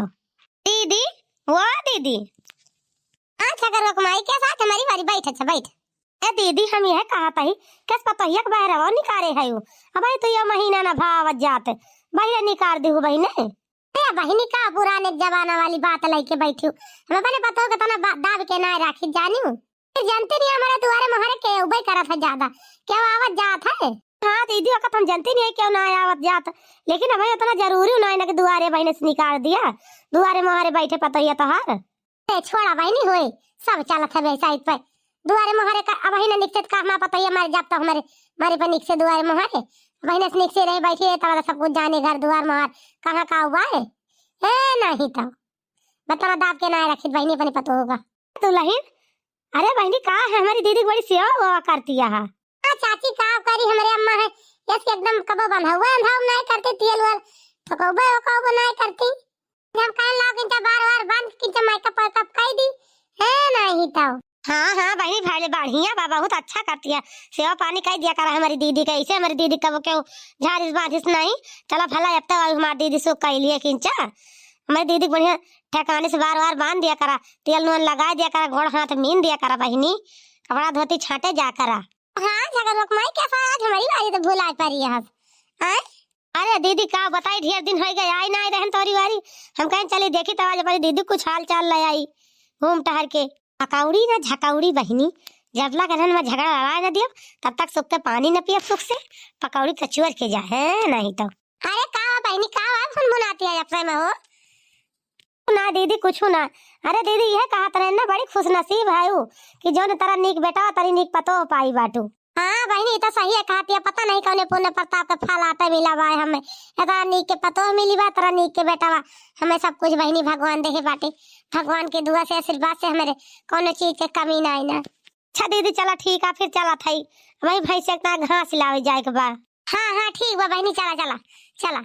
दीदी, वो दीदी। हाँ, छगरुआ के माई के साथ हमारी बारी बैठ, अच्छा, बैठ। ए दीदी, हम यह कहत ही, कस पतोहिया के बहरवा निकारे है उ। अब तो ये महीना ना भावत जात, बहिरे निकार दिहु बहिने। ए बहिनी, का पुराने जमाना वाली बात लइके बैठी हूँ? हम अपने पतोह के तना बा-, दाब के ना राखी जानी हूँ। फिर जानते नहीं हमारे दुआरे मोहरे के उबे करत है ज्यादा, क्यों आवत जात है? हाँ दीदी, वक्त हम जानते नहीं है क्यों ना आवत जात, लेकिन हमें इतना जरूरी ना है ना कि दुआरे बहिने से निकाल दिया, दुआरे मोहरे बैठे पतोहिया तोहार। ए, छोड़ा बहिनी होए, सब चलत है वैसा ही पे। दुआरे मोहरे का, अब ही ना निकसे तो का हमारे पतोहिया मर जाब तो हमारे, हमारे पे निकसे दुआरे मोहरे। बहिने से निकसे रहे बैठी है, तब सब कुछ जाने घर दुआर मोहर, कहाँ का हुआ है? ए, नहीं तो। बतना दाब के ना रखित बहिनी अपने पतोह का। दुलहिन, अरे बहिनी का है, हमारी दीदी बड़ी सेवा वेवा करती है। हाँ चाची, का करी, हमारे अम्मा है, यस एकदम कबो बंधा हुआ अंधाव नहीं करती, तेल वेल थोकौबे ओकौबे नहीं करती। हम कहन लाओ किंचा बार बार बंद, किंचा मेकअप वेकअप कई दी, है नहीं तो। हाँ, हाँ, बहिनी, भले बढ़िया बा, बहुत अच्छा करती है। सेवा पानी कई दिया करा हमारी दीदी के, ऐसे हमारी दीदी कबो केहू झारिस बांधिस नहीं। चला भला, अब तो हमारी दीदी सुख कई लिए किंचा। हमारी दीदी के बढ़िया ठेकाने से बार बार बांध दिया करा, तेल नून लगा दिया करा, गोड़ हाथ मीन दिया करा बहिनी, कपड़ा धोती छांटे जा करा। हाँ, झगड़ुआ के माई, कैसा आज हमारी बारी तो भुला परी है। आय? अरे दीदी, का बताई, ढेर दिन होइ गए, आई ना आई रहन तोरी बारी। हम कहें चली देखी, तब आज हमारी दीदी कुछ हाल चाल ले आई, घूम टहर के। पकौड़ी ना झकौड़ी बहिनी, जब लग रहन में झगड़ा लड़ाई न दियब, तब तक सुख के पानी न पियब सुख से, पकौड़ी कचुअर के जा है नहीं तो। अरे का बा बहिनी, का बा फुनफुनाती है अपने में हो? ना दीदी, कुछ ना। अरे दीदी, यह कहत रहे ना, बड़ी खुशनसीब है उ कि जौन तरह नीक बेटा, तरी नीक पतोह पाई बाटू। हाँ बहिनी, ई तो सही है कहती है, पता नहीं कौने पुण्य प्रताप के फल आटे मिला बा हमें। इतना नीक के पतोह मिली बा, इतना नीक के बेटा बा, हमें सब कुछ बहिनी भगवान देहे बाटे। भगवान के दुआ से, आशीर्वाद से हमारे कौनो चीज के कमी ना आई ना। अच्छा दीदी, चला ठीक है, फिर चला थाई, वही भैंस एक ना घास लावे जाए के बा। हाँ, हाँ, ठीक बा बहिनी, चला, चला, चला।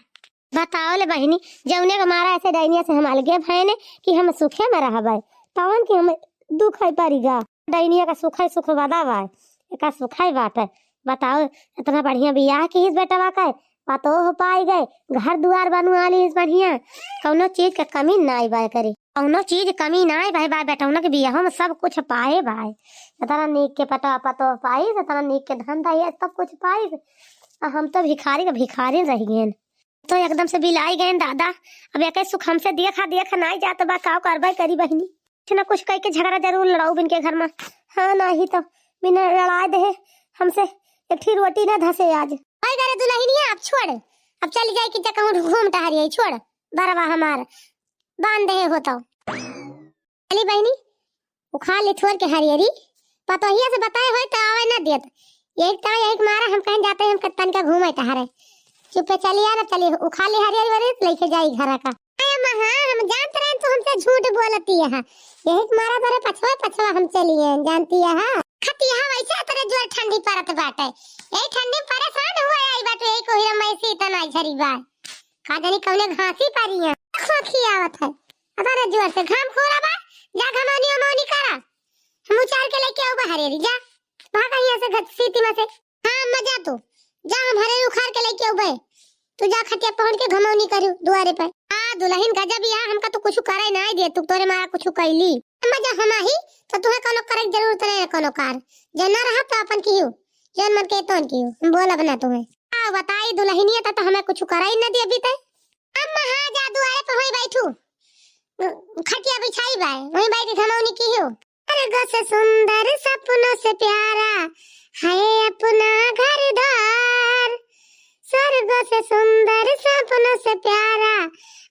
बताओ ले बहिनी, जौने के मारा ऐसे डैनिया से हम अलगे भयने कि हम सुखे में रहबे, तवन कि हम दुख है परिगा। डैनिया का सुखै सुख बदा बाय, एका सुखै बाटे। बताओ, इतना बढ़िया बियाह किहिस बेटवा का, पतोह पाई गए, घर दुआर बनवा लिहिस बढ़िया, कौनो चीज के कमी नाई बाय करे, कौनो चीज कमी नाई बाय, बाय बेटौना के बियाह में सब कुछ पाए बाय। इतना नीक के पतोह, पतोह पाइस, इतना नीक के धन दहेज, सब कुछ पाइस। आ हम तो भिखारी के भिखारी रह गए। तो एकदम से बिलाई गए दादा। अब एके सुख हमसे देखा देख नाई जात बा, का करबे करी बहिनी। कुछ न कुछ कह के झगड़ा जरूर लड़ाऊ बिन के घर में। हाँ, नाही तो बिना लड़ाए दे हमसे एक ठी रोटी ना धसे आज। भाई करे दुलहिनिया, अब छोड़, अब चली जाई कि जा कहूँ घूम टहरी, छोड़ बरवा हमार बांध दे हो तो। चली बहिनी, उखाड़ ले थोर के हरियरी, पतोहिया से बताए होई त आवे न देत। यही त, यही के मारा हम कहीं जाते, हम तनिका घूमे टहरे। चुप्पे चली आ ना, चली उखाड़ ले हरियरी वरी, लेके जाई घर का। अरे महा, हम जानत रहे तू हमसे झूठ बोलती है। यही के मारा तोरे पछवा पछवा हम चली हैं, जानती है। खतिया वैसे तेरे जोर ठंडी परत बाटे। यही ठंडी में परेशान हुआ आई बाटे, यही कोहिरा में ऐसी इतना झरी बा। का जानी कौने घासी पारी है। खोखी आवत है। अतरे जोर से घाम खोरा बा, जा घमौनी उमौनी करा। हम उचार के लेके आऊ बा हरेरी, जा। भागा यहाँ से घर सीती में से। हाँ, अम्मा जा तू। जा हम हरेरी उखाड़ के लेके आऊ बे। तू जा खटिया पहुँच के घमौनी करू दुआरे पर। आ, दुलहिन गजब या, हमका तो कुछ करे नाई दे, तू तोरे मारा कुछ कैली। अम्मा जा हम आही, तो तुहे कौनो करे के जरूरत नहीं है कौनो कार। जो ना रहा तो अपन किहू, जौन मन के तौन किहू। हम बोलब ना तुहे। आ, बताई दुलहिनिया, त तो हमें कुछ कराई न दे अभी तक। अम्मा, हाँ, जा दुआरे पे वहीं बैठू, खटिया बिछाई बाय, वहीं बैठ के घमौनी किहू। स्वर्ग से सुंदर सपनों से प्यारा है अपना घर द्वार। स्वर्ग से सुंदर सपनों से प्यारा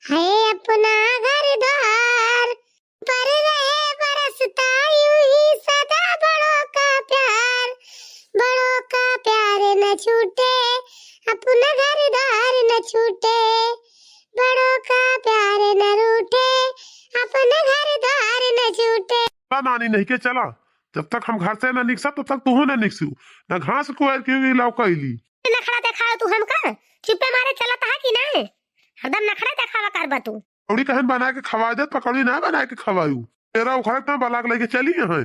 है अपना घर द्वार। पर रहे बरसता यूं ही सदा बड़ों का प्यार, बड़ों का प्यार न छूटे, अपना घर द्वार न छूटे, बड़ों का प्यार न रूठे, अपना घर द्वार न छूटे। चला नानी, नहीं के चला, जब तक हम घर से न निकसा, तब तक तुहू न निकसू, न घास कोयर की लौकैली। नखड़ा देखाओ तू हमका, चुप्पे मारे चलत है कि नहीं? हरदम नखड़ा देखावा करबा तू। पकौड़ी कहन बना के खवा देत, पकौड़ी ना बना के खवायू। तेरा उखाड़त ना बलाक लेके चली यहाँ।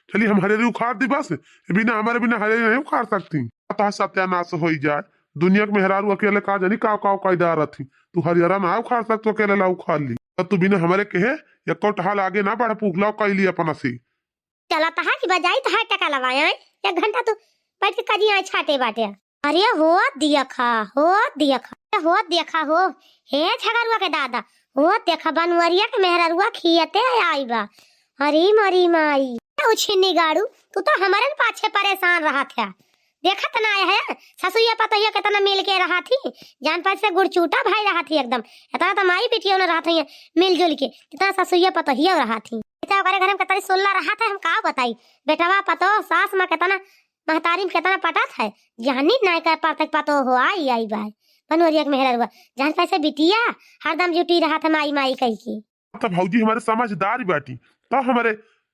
चली हम हरेरी उखाड़ दी बस, बिना हमारे बिना हरेरी नहीं उखाड़ सकती। तोहार सत्यानाश होई जाए, दुनिया के मेहरारू अकेले का जानी काव काव कैदा रहती। तू हरियरा ना उखाड़ सकत, अकेले ला उखाड़ ली। तब तू बिना हमारे कहे एको टहाल आगे ना बढ़, पुगलाव कैली अपना से। चलत है कि बजाइत है टका लवाए, आए? एक घंटा तू बैठ के कजी आए छाटे बाटे। अरे हो देखा, हो देखा, हो देखा हो, हे झगरुआ के दादा, हो देखा बनवरिया के मेहररुआ खियते आई बा। अरे मरी माई, उछिन्नी गाड़ू, तू तो हमरे न पाछे परेशान रहत है। देखत ना है, ससुइया पतोहिया केतना मिल के रहत ही, जान पाँच से गुड़चूटा भाई रहत ही एकदम। इतना तो माई बिटिया न रहत ही मिलजुल के, इतना ससुइया पतोहिया रहत ही। इतना ओकरे घर में केतना सुल्ला रहत है, हम का बताई। बेटवा पतोह सास माँ केतना महतारी में केतना पटत है, जानी नाय कर पार तक पतोह हो आई, आई बाय। बनवरिया के मेहररुआ, जान कैसे बिटिया हरदम जुटी रहत है माई माई कही के। तो भौजी हमारे समझदार बाटी, तो हमारे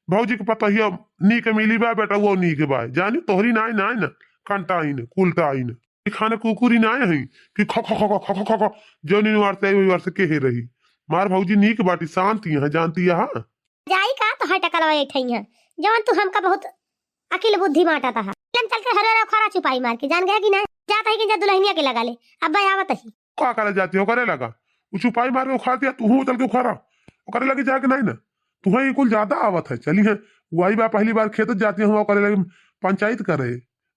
भौजी के पतोहिया नीक मिली बा, बेटा वो नीक बा, जानी तोहरी नाय, नाय ना, कंटाइन, कुलटाइन। ई खाने कुकुरी नाय है कि ख ख ख ख ख ख ख, जौन इन वार से, वही वार से केहे रही। मार भौजी नीक बाटी, शांत ही है, जानती है, हाँ। जाई का तो है टकलवा ऐठई है, जवन तू हमका बहुत अकिल बुद्धि बांटत है। हम चल के हरे हरे उखाड़ा चुपाई मार के, जान गया कि नहीं? जात है कि जा दुलहिनिया के लगा ले, अब आवत ही। का करे जाती हो, करे लगा? वो चुपाई मार के उखाड़ दिया, तू चल के उखाड़ा। ओकरे लगे जाके नहीं ना, तुहे ये कुल ज्यादा आवत है। चली है, वो आई बा पहली बार खेत जाती है, ओकरे लगे पंचायत करे।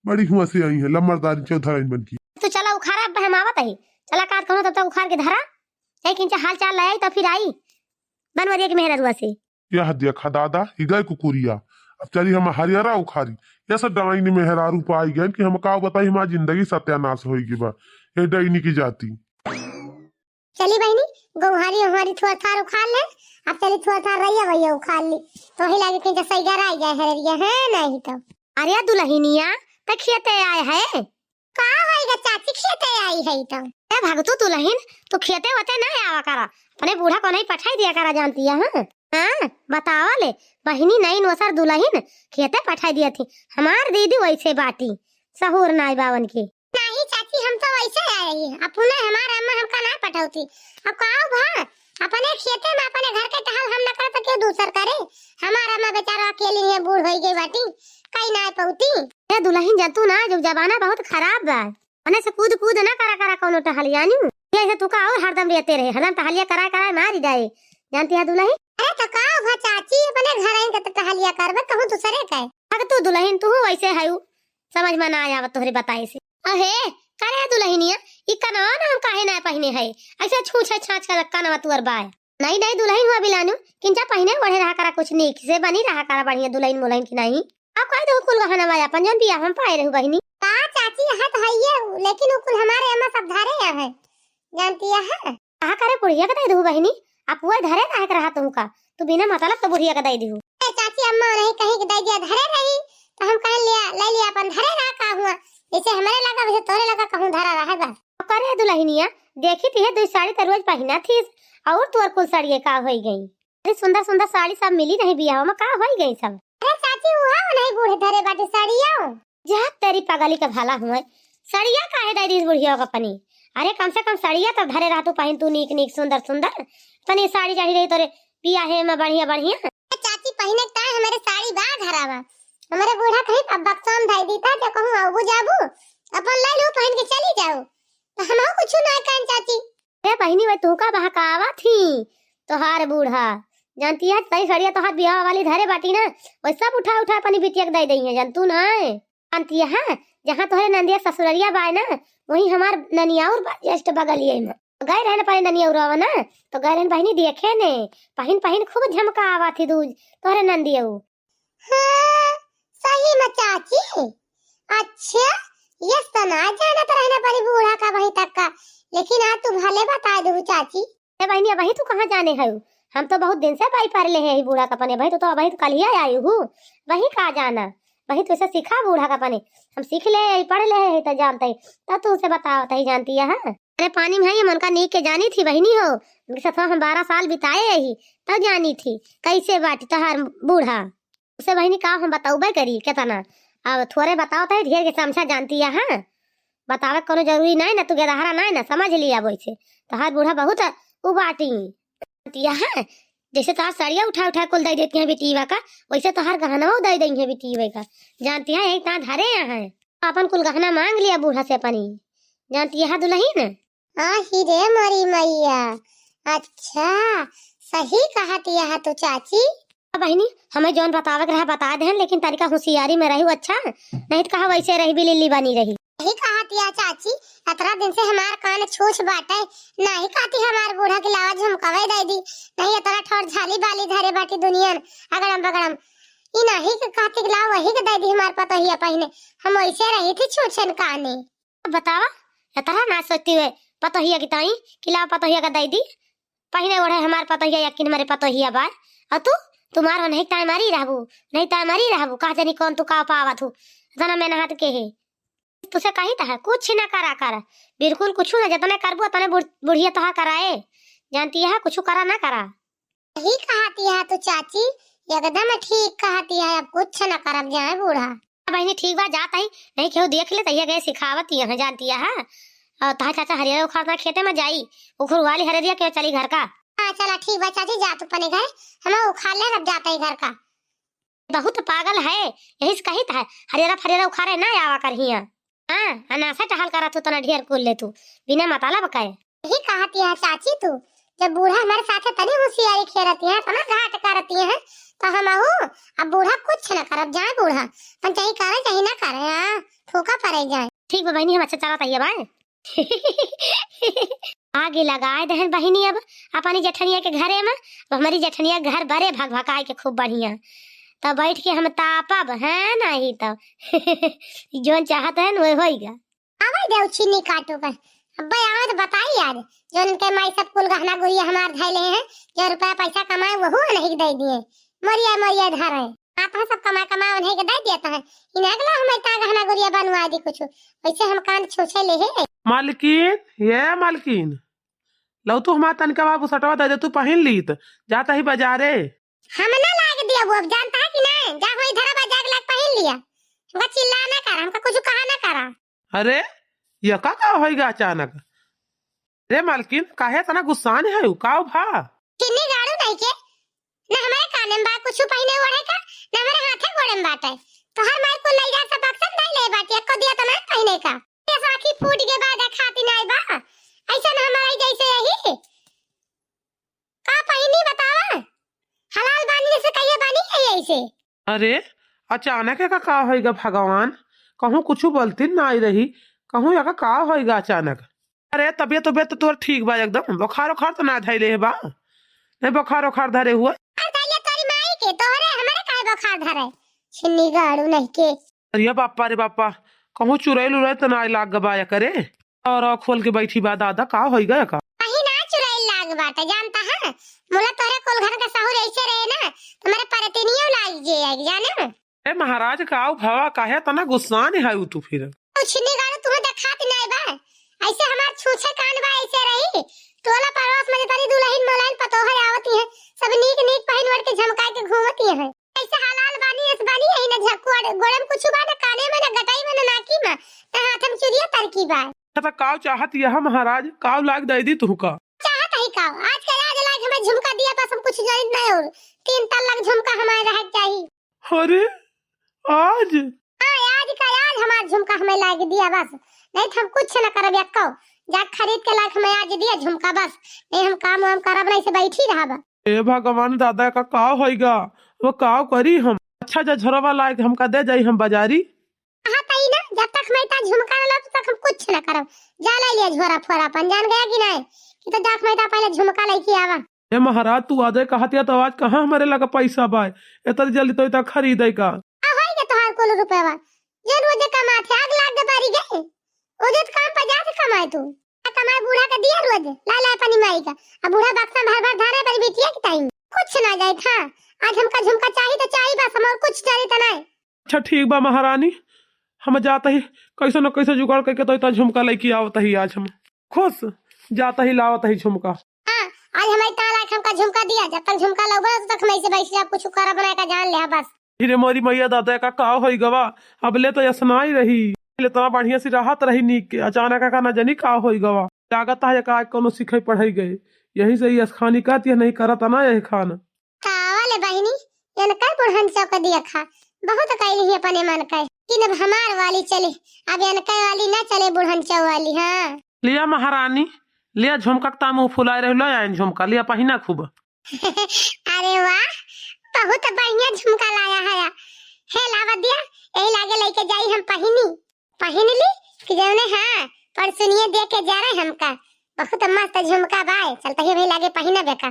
बड़ी हुआ से आई है, लम्बरदारी चौधराइन बन की। तो चला उखाड़ा, अब हम आवत ही। चला काट कहो तब तक उखाड़ के धरा, एक इंच हाल चाल ले आई तो फिर आई बनवरिया के मेहररुआ से। यह देखा दादा, ई गए कुकुरिया। अब चली हम हरियरा उखारी। ये सब डाइन मेहरारू पाई गए कि हम का बताई, हमार जिंदगी सत्यानाश होई गई बा। ये डाइनी की जाती। चली बहिनी, गौहारी ओहारी थोर थार उखाड़ ले। अब चली थोर थार रहिया भैया उखाड़ ली। तो ही लागे कि जैसे घर आई जाए हरिया है नहीं तो। अरे दुलहिनिया, त खेते आए है? का होई गा चाची, खेते आई है तो? ए भगतू दुलहिन, तू खेते वते ना आवा करा, अपने बूढ़ा को नहीं पठाई दिया करा, जानती है? हाँ, हाँ, बतावा ले, बहिनी नई नोसर दुलहिन खेते पठाई दिया थी। हमार दीदी वैसे बाटी, सहूर नाई बावन के। नाही चाची, हम तो वैसे आए ही। अपने हमार अम्मा हमका ना पठौती। अब का भा, अपने खेते में अपने घर के टहल हम न करे तो केउ दूसर करे? हमार अम्मा बेचारा अकेली है, बूढ़ होई गई बाटी, कई ना पौती। ए दुलहिन, जतू ना, जो जमाना बहुत खराब बा। मने से कूद कूद ना करा करा कौनो टहलिया नी। ये से तुका और हरदम रहते रहे, हरदम टहलिया करा करा मारी जाए। जानती है दुलहिन? अरे तो का हुआ चाची, अपने घर आइन के तो टहलिया करबे, कहूँ दूसरे के। अग तू दुलहिन, तू वैसे है, समझ में ना आवत तोहरे बताए से। अहे, करे दुलहिनिया, ई कनवा ना हम काहे ना पहिने है? ऐसे छूछ है छाछ का कनवा तुअर बाय। नहीं, नहीं दुलहिन हुआ बिलानू, किंचा पहिने ओढ़े रहा करा, कुछ नीक से बनी रहा करा बढ़िया दुलहिन मुलहिन की नहीं। अब कह दो कुल गहना वाला अपन जौन बियाह में पाए रहू बहिनी। का चाची, यहाँ तो है ये, लेकिन वो कुल हमारे अम्मा सब धरे यहाँ है, जानती है। कहा करे बुढ़िया के दे दू बहिनी, आप वो धरे रहा के रहा तुमका, तू बिना मतलब तो बुढ़िया के दे दू। ए चाची, अम्मा नहीं कहीं के दे दिया, धरे रही तो हम कह लिया, ले लिया अपन, धरे रहा का हुआ, जैसे हमारे लगा वैसे तोरे लगा कहूँ धरा रहा बा। अब करे दुलहिनिया, देखी थी है दो साड़ी तो रोज पहिना थी, और तोर कुल साड़ी का होई गई? अरे सुंदर सुंदर साड़ी सब मिली रही बियाह में, का होई गई सब? अरे चाची, उहा नहीं बूढ़े धरे बाटे साड़िया। जा तेरी पगली के भला हुए, सड़िया काहे डाई दीस बुढ़िया का पनी? अरे कम से कम सड़िया तो धरे रह तू, पहिन तू नीक नीक सुंदर सुंदर, तनी साड़ी चढ़ी रही तोरे बियाहे में बढ़िया बढ़िया। ए चाची, पहिने के ताय हमारे साड़ी बा घरा बा, हमारे बूढ़ा कहीं अब बक्सा में धई दीता, जो कहूँ आबू जाबू अपन ले लो पहिन के चली जाओ, तो हम कुछ ना कहन चाची। ए बहिनी, वही तुहका बहकावा थी तोहार बूढ़ा, जानती है तई सड़िया तोहार बियाह वाली धरे बाटी ना, वही सब उठा उठा अपनी बिटिया के दे दई है, जानतू ना है। जानती है, जहाँ तोहरे नंदिया ससुररिया बाय ना, वहीं हमार ननियाउर बा, just बगलिए में। गए रहे ना पहले ननियाउरवा ना, तो गए रहे बहिनी देखे ने, पहिन पहिन खूब झमका आवा थी दूज तोहरे नंदियऊ। हाँ, सही में चाची। अच्छा, ये तो ना जानत रहना परी बूढ़ा का वही तक का, लेकिन आज तू भले बता दू चाची। ए बहिनी, अबही तू कहाँ जाने है? हम तो बहुत दिन से बाई पर ले है बूढ़ा का पने, अबही तो, तो अबही तो कल ही आई हूँ, वही का जाना, वही तो इसे सिखा बूढ़ा का पने। हम सीख ले है, पढ़ ले है तो जानते ही, तब तू उसे बताओ तही जानती है। अरे पानी में है, ये मन का नीक के जानी थी बहिनी हो, उनके साथ हम बारह साल बिताए यही, तब जानी थी कैसे बाटी तोहार बूढ़ा। उसे बहिनी का हम बतौबे करी केतना, अब थोरे बताओ तो ढेर के समझा जानती है। हाँ, बतावे के कोनो जरूरी नहीं ना, तू गेदहरा नहीं ना, समझ लिया वैसे। तोहार बूढ़ा बहुत उबाटी जानती है। जैसे तोहार सड़िया उठा उठा कुल दे देती है बिटीवा का, वैसे तोहार गहनवा दे देंगे बिटीवे का। जानती है यही ता धरे यहाँ है, अपन कुल गहना मांग लिया बूढ़ा से अपनी। जानती है दुलहिन? आही रे मोरी मैया, अच्छा, सही कहत यह तू चाची। अब बहिनी, हमें जौन बतावे के रहा बता देहन, लेकिन तनिका होशियारी में रहू अच्छा, नहीं तो कहा वैसे रही बिलिल्ली बनी रही। सही कहत यह चाची, अतरा दिन से हमार कान छूछ बाटे, नहीं कहती हमार बूढ़ा की लावा झुमकवे दे दी, नहीं अतरा ठोर झाली बाली धरे बाटी दुनियन, अगड़म बगड़म, ई नहीं के कहती कि लाओ वही के दे दी हमार पतोहिया पहिने, हम वैसे रही थी छूछन काने। अब बतावा, एतरा ना सोचती हुए पतोहिया की ताई कि लाओ पतोहिया का दई दी, पहिने ओढ़े हमार पतोहिया या किन हमारे पतोहिया बाय। और तू, तुम्हार हो नहीं ताई मारी रहबू, नहीं ताई मारी रहबू, कहा जानी कौन तू का पावत हूँ, जना मैं नहात के है। तुसे कही तो है, कुछ ना करा कर, बिल्कुल कुछ ना, जतने करबू उतने बुढ़-, बुढ़िया तोहार कराए, जानती है, कुछ करा ना करा। सही कहती है तू चाची, एकदम ठीक कहती है, अब कुछ न करब जाए बूढ़ा। बहिनी ठीक बा, जात ही, नहीं केहू देख ले, तहिया गए सिखावत ही है, जानती है। और तहा चाचा हरियर उखाड़ना खेते में जाई, उखुर वाली हरियरिया के चली घर का। हाँ चला ठीक बा चाची, जा तू अपने घर, हम उखाड़ ले, अब जाता ही घर का। बहुत पागल है, यही से कहित है, हरियरा फरियरा उखाड़े ना आवा कर हिया। हाँ, अनासे टहल करत हो, तना ढेर कुल ले तू, बिना मतलब के। यही कहती है चाची तू, जब बूढ़ा हमारे साथे तनी होशियारी खेलती है, तना घाट करती है, तो हम आहू, अब बूढ़ा कुछ न करब, जाए बूढ़ा, अपन चाहे करे चाहे ना करे, हाँ, फूका पड़े जाए। ठीक बा बहिनी, हम अच्छा चलत आइए बाय। आगे लगाए दहन बहिनी, अब अपनी जेठनिया के घरे में, अब हमारी जेठनिया के घर बरे भक भकाए के खूब बढ़िया, तब बैठ के हम तापब, हैं, नहीं तो जौन चाहत है न, वो होइगा। आवे देउ चीनी काटू कर, अब्बे आवे तो बताई आज, जौन इनके माई सब कुल गहना गुरिया हमार धैले हैं, जो रुपया पैसा कमाए वहू नहीं दे दिए, मोरिया मोरिया धरे। आप है सब कमा कमा उन्हें के दे देता है। इन अगला हमें ता गहना गुरिया बनवा दी कुछ, वैसे हम कान छूछे ले है। मालकिन, ये मालकिन, लौ तू हमार तनिका बाबू सटवा दे दे, तू पहिन लीत, जाता ही बाजारे। हम ना लाग दिया वो, अब जानता है कि नहीं, जा वही धरा बाजार लाग पहिन लिया। हमका चिल्ला ना कर, हमका कुछ कहा ना करा। अरे, यका का होइगा अचानक? रे मालकिन, काहे इतना गुस्सान है? काव भा? किन्नी गाड़ू नहीं के, ना हमारे काने में बा कुछ पहिने ओढ़े का, ना हमारे हाथे गोड़े में बाटे। तोहर माई कुल लइका सब बक्सत नहीं ले बाटी, एको दिया तो नहीं पहिने का। ये साखी फूट के बाद खाती नहीं बा, ऐसा ना हमारा जैसे यही। का पहिनी बतावा? हलाल बानी जैसे कहिए बानी है ऐसे। अरे, अचानक एका का होइगा भगवान? कहूँ कुछ बोलती ना आई रही, कहूँ एका का होइगा अचानक? अरे, तबियत, तबियत तो तोर ठीक बा एकदम, बुखार उखार तो ना धैले है बा? नहीं, बुखार उखार धरे हुआ? अरे, धैले तोरी माई के, तोहरे हमरे काहे बुखार धरे? छिन्नी गाड़ू नहीं के। अरे बापा रे बापा, कहूँ चुड़ैल उड़ैल तो ना लाग बा या करे? और खोल के बैठी बा दादा, का होइगा का? कहीं ना चुड़ैल लाग बाटे, जानता है? मुला तोरे कुल घर का सहूर ऐसे रहे ना, तुम्हारे परतिनियों लाग जे, जाने? ए महाराज, का भवा, काहे तना गुस्सान है तू फिर? छिन्नी गाड़ू तुम्हें देखात नहीं बा, ऐसे हमार छूछे कान बा, ऐसे रही। टोला पड़ोस में जितनी दुल्हन मोलाइन पतोह आवती है, सब नीक नीक पहिन ओढ़ के झमकाए के घूमती है। ऐसे हलाल बानी, ऐसे बानी, यही ना झक्कू अड़-, गोड़े में कुछ बा, ना काने में, ना गटाई में, ना नाकी में, ना हाथ में चुरिया तरकी बा। अच्छा, तो काव चाहत यह महाराज, काव लाग दे दी तुहका? चाहत ही काव, आज का आज लाग हमें झुमका दिया, बस हम कुछ जानित नहीं और तीन तल्लक झुमका हमारे रह जाही। अरे, आज? हाँ, आज का आज हमार झुमका हमें लाग दिया बस, नहीं तो हम कुछ न करब यक्को। जा खरीद के लाग हमें आज दिया झुमका बस, नहीं हम काम वाम करब नहीं से बैठी रहब। ए भगवान दादा का का होइगा, वो का करी हम? अच्छा जा झोरवा लायक हमका दे जाई हम बाजारी। कहा तई ना, जब तक मैं ता झुमका ना लब, तब तक हम कुछ ना करब। जा ले लिया झोरा फोरा अपन, जान गया कि नहीं? कि तो जाक मैं ता पहले झुमका लेके आवा। ए महाराज, तू आदे कहतिया तो आज कहाँ हमारे लगा पैसा बाय? इतनी जल्दी तो इतना खरीदे का? आ होई के तोहार कुल रुपया, जे रोज कमात है, आग लाग दे बारी गए। ओ जे तो काम पर जाके कमाए तू। आ कमाए बूढ़ा के दिया रोज, ला ला अपनी माई का। आ बूढ़ा बक्सा भर भर धारे अपनी बिटिया के टाइम। कुछ ना जाए था। आज हमका झुमका चाही तो चाही बस, हम और कुछ चाही तो नहीं। अच्छा ठीक बा महारानी, हम जात ही कैसे न कैसे जुगाड़ करके तो इतना झुमका लेके आवत ही आज हम। खुश, जात ही लावत ही झुमका। हाँ, आज हमारी ताला एक हमका झुमका दिया, जब तक झुमका लउबा तब तक हम ऐसे बैठ जाब, कुछ करा बनाए का जान ले बस। फिर मोरी मैया दादा का का होई गवा, अब ले तो यसनाई रही, ले इतना बढ़िया सी राहत रही नीक के, अचानक का ना जानी का होई गवा। लागत है का कोनो सिखाई पढ़ाई गए, यही से यस खानी कहती है नहीं करत ना यही खान। कावा ले बहिनी, एनकर बुढ़न चौक दिया खा, बहुत कैली ही अपने मन के, लेकिन अब हमार वाली चले, अब एनकर वाली ना चले, बुढ़न चौ वाली। हाँ। लिया महारानी, लिया झुमका के तामू फुलाए रही, लो आइन झुमका, लिया पहिना खूब। अरे वाह, बहुत बढ़िया झुमका लाया है। हे लावा दिया, यही लागे लेके जाई हम पहिनी, पहिन ली कि जौने, हाँ, परसुनिए दे के जा रहे हमका, बहुत मस्त झुमका बाय, चलते ही भाई लागे पहिना बेका।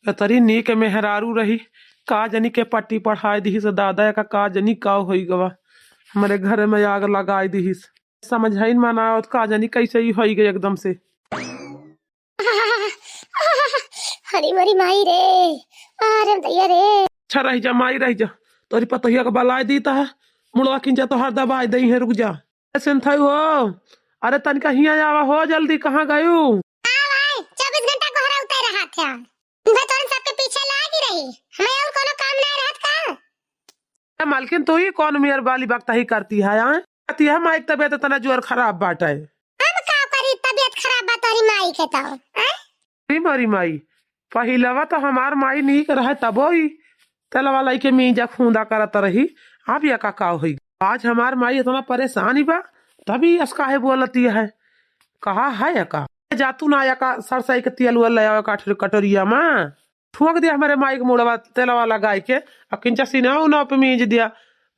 एतरी नीक मेहरारू रही, का जनी के पट्टी पढ़ाए दिहिस दादा, एका का जनी का होई गवा, हमरे घर में आग लगाए दिहिस। समझाइन में ना आवत, का जनी कैसे ही होई गई एकदम से। हरी मरी माई रे, अरे दैया रे। अच्छा रह जा माई, रह जा, तोरी पतोहिया के बलाए दी ता, मुड़वा किंचा तोहार दबाए दई है, रुक जा। ए सिंथई हो, अरे तनिका हियाँ आवा हो जल्दी, कहाँ गयू? का भाई, चउबीस घंटा कोहरा उतर रहा था। दिन भर तोरन सबके पीछे लागी रही, हमें और कोनो काम ना रहत का? ए मालकिन, तू ही कौन मेर वाली बकताही करती है, आय? कहती है माई के तबीयत इतना जोर खराब बाटे। हम का करी, तबीयत खराब बा तोरी माई के तो, आय? अरे मोरी माई, पहिलवा तो हमार माई नीक रहे, तबो ही तेलवा लइके मीजा खूंदा करत रही। अब या का, का होई? आज हमार माई इतना परेशान बा, तभी अस काहे बोलती है। कहा है या का? जा तू ना या का सरसई के तेल वेल ले आवे का कटोरिया में। ठोक दिया हमारे माई के मुड़वा तेलवा लगाई के, आ किंचा सीना उना पे मीज दिया,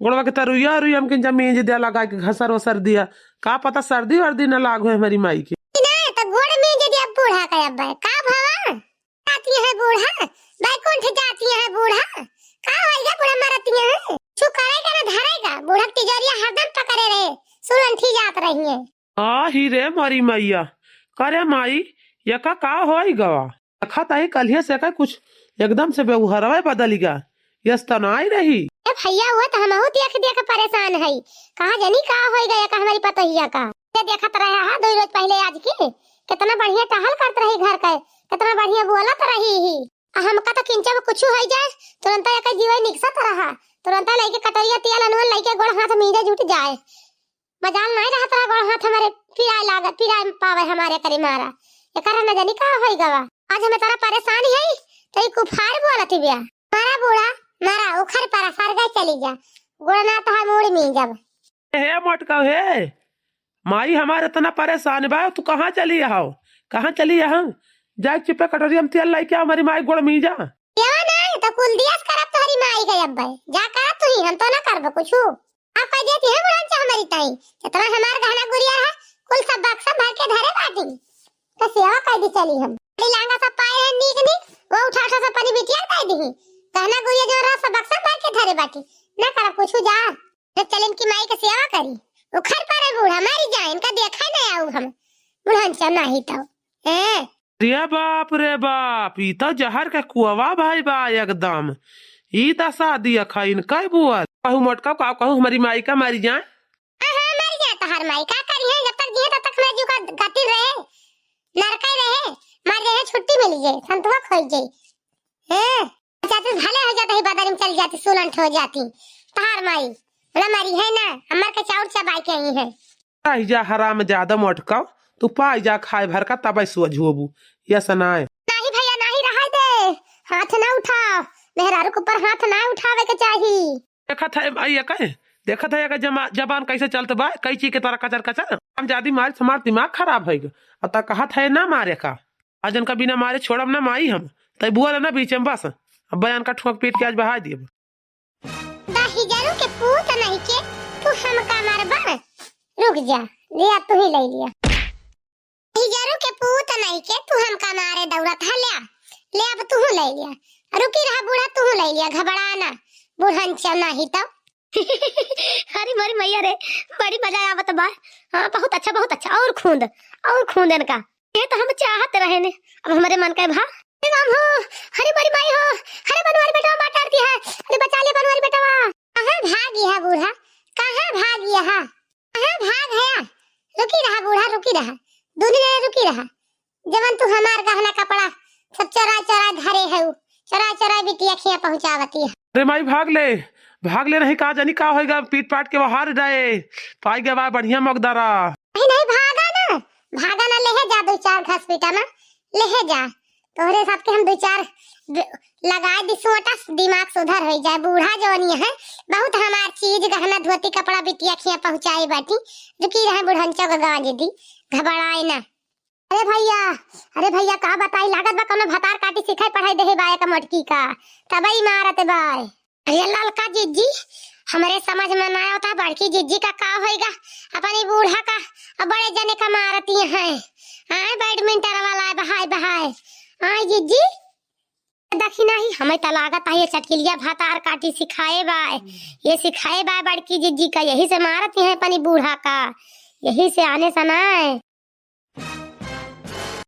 गोड़वा के तरुइया उरुइया में किंचा मीज दिया, लगाई के घसर ओसर दिया। का पता सर्दी वर्दी न लाग होए हमारी माई के। ना, तो गोड़ मीज दिया बूढ़ा के अब। का भवा? जाती है बूढ़ा, बैकुंठ जाती है बूढ़ा। का होइगा बूढ़ा मरती है? छु करेगा ना धरेगा, बूढ़ा तिजोरिया हरदम पकड़े रहे, सुलंठी जात रही है। आ ही रे मोरी मैया, करे माई, यका का होई गवा? देखत आई कल्हिया से का कुछ एकदम से व्यवहारवा बदल गा, यस त नाई रही। ए भैया, वो तो हमहू देख देख परेशान हई, कहा जनी का होई गया का हमारी पतोहिया का। ये देखत रहे हा दो रोज पहले आज की, कितना बढ़िया टहल करत रही घर के, कितना बढ़िया बोलत रही ही। आ हमका तो किंचा में कुछ हो जाए, तुरंत एक जीवे निकसत रहा, तुरंत लइके कटोरिया तेल अनवन लइके गोड़ हाथ मीजे जुट जाए। मजाल नाहीं रहत रहा, गोड़ हाथ हमरे पिराए लागत, पिराए पावे हमरे करी मारा। एकर न जानी का होई गवा। आज हम इतना परेशान हई, त ई कुफार बोलत बिया। मारा बूढ़ा, मारा, उखड़ परा, सरगा चली जा। गोड़ ना तो हम उड़ मी जब। हे मोटका हे, माई हमार इतना परेशान बा, तू कहाँ चली आहो? कहाँ चली आहो? जाए चुपे कटोरी हम तेल लेके आओ, हमारी माई गोड़ मी जा। देवा नाहीं, तो कुल दियस करब तोहरी माई के अब्बे। जा करब तू ही, हम तो ना करब कुछु। आप कह देती है बुढ़ान से हमारी ताई, जितना हमार गहना गुरिया रहा, कुल सब बक्सा भर के धरे बाटी। तो सेवा कह दी चली हम। अरे लांगा सब पाए हैं नीक नीक, वो उठा उठा सब अपनी बिटिया कह दी। गहना गुरिया जो रहा सब बक्सा भर के धरे बाटी। ना करब कुछु जा। तो चल इनकी माई के सेवा करी। उखड़ परे बूढ़ा, मरी जाए, इनका देखा ही ना आऊ हम। बुढ़ान से नाहीं तो। हैं? रे बाप रे बाप, ई तो जहर के कुआवा भाई बा एकदम। ई दशा दिया खा इनका बुआ। कहूँ मोटका का कहूँ हमारी माई का मरी जाए। हाँ, हाँ, मरी जाए तहार माई, का करी है, जब तक जिए तब तक हमारे जीव का गति रहे, नरका ही रहे, मर जाए छुट्टी मिली जाए, संतुआ खोई जाए। हैं? जाते भले हो जाते ही बदरी में चल जाती, सुलंठ हो जाती। तहार माई, ना मरी है ना, हमार के चाउर चबाई के आई है। पाई जा हराम ज्यादा मोटका, तू पाई जा खाए भर का तबै सोझ होबू, ये सनाए। नाहीं भैया, नाहीं रहाई दे, हाथ ना उठाओ, मेहरारू के ऊपर हाथ ना उठावे के चाही। देखत है, आई ये कहे, देखत है, एकर जमा-, जबान कैसे चलत बा, कैची के तरह कचर कचर। हम ज्यादा मारी, हमार दिमाग खराब होइगा। अब तक कहत है ना मारे का, आज इनका बिना मारे छोड़ब ना माई हम। तै बुआ ना बीच में बस, अब बयान का ठोक पीट के आज बहा देब। दहिजरू के पूत नहीं के, तू हमका मारबा? रुक जा, लिया तू ही ले लिया। हिजरू के पूत नहीं के, तू हमका मारे दौड़त है, ल्या, ले अब तू ले लिया। रुकी रहा बूढ़ा, तू ले लिया, घबरा ना, बुढ़न चल नहीं तो। अरे मोरी मैया रे, बड़ी मजा आवत बा। हाँ, बहुत अच्छा, बहुत अच्छा, और खूंद, और खूंद इनका। ये तो हम चाहत रहे ने, अब हमरे मन का भा। अरे राम हो, अरे बड़ी माई हो, अरे बनवारी बेटवा मार डारती है, अरे बचा ले बनवारी बेटवा। कहाँ भागी है बूढ़ा, कहाँ भागी है? कहाँ भाग है? रुकी रहा बूढ़ा, रुकी रहा, दुनी जने रुकी रहा। जवन तू हमार गहना कपड़ा सब चोरा चोरा धरे है, चोरा चोरा बिटिया खिया पहुँचावती है। अरे माई भाग ले, भाग ले, नहीं का जानी का होइगा, पीट पाट के बाहर जाए, पाई गवा बढ़िया मगदरा। नहीं, नहीं, भागा ना, भागा ना, लेहे जा दो चार घास पीटा ना, लेहे जा। तोहरे साथ के हम दो चार ब-, लगाए दी सोटा, दिमाग सुधर हो जाए। बूढ़ा जवनी है, बहुत हमार चीज, गहना, धोती, कपड़ा बिटिया खिया पहुँचाए बाटी। रुकी रहे बुढ़ंचो का गाँज दी, घबराए ना। अरे भैया, अरे भैया, का बताई, लागत बा कौनो भतार काटी सिखाई पढ़ाई देहे बाय का मोटकी का, तबई मारत बाय। अरे ललका जिज्जी, हमरे समझ में ना आवता, बड़की जिज्जी का का होइगा, अपनी बूढ़ा का, अब बड़े जने का मारती हैं। आए बैडमिंटन वाला है, बहाय बहाय। आए जिज्जी, देखी नहीं, हमें त लागत है ये चटकिलिया भतार काटी सिखाए बाय, ये सिखाए बाय बड़की जिज्जी का, यही से मारती हैं अपनी बूढ़ा का, यही से आने से ना है।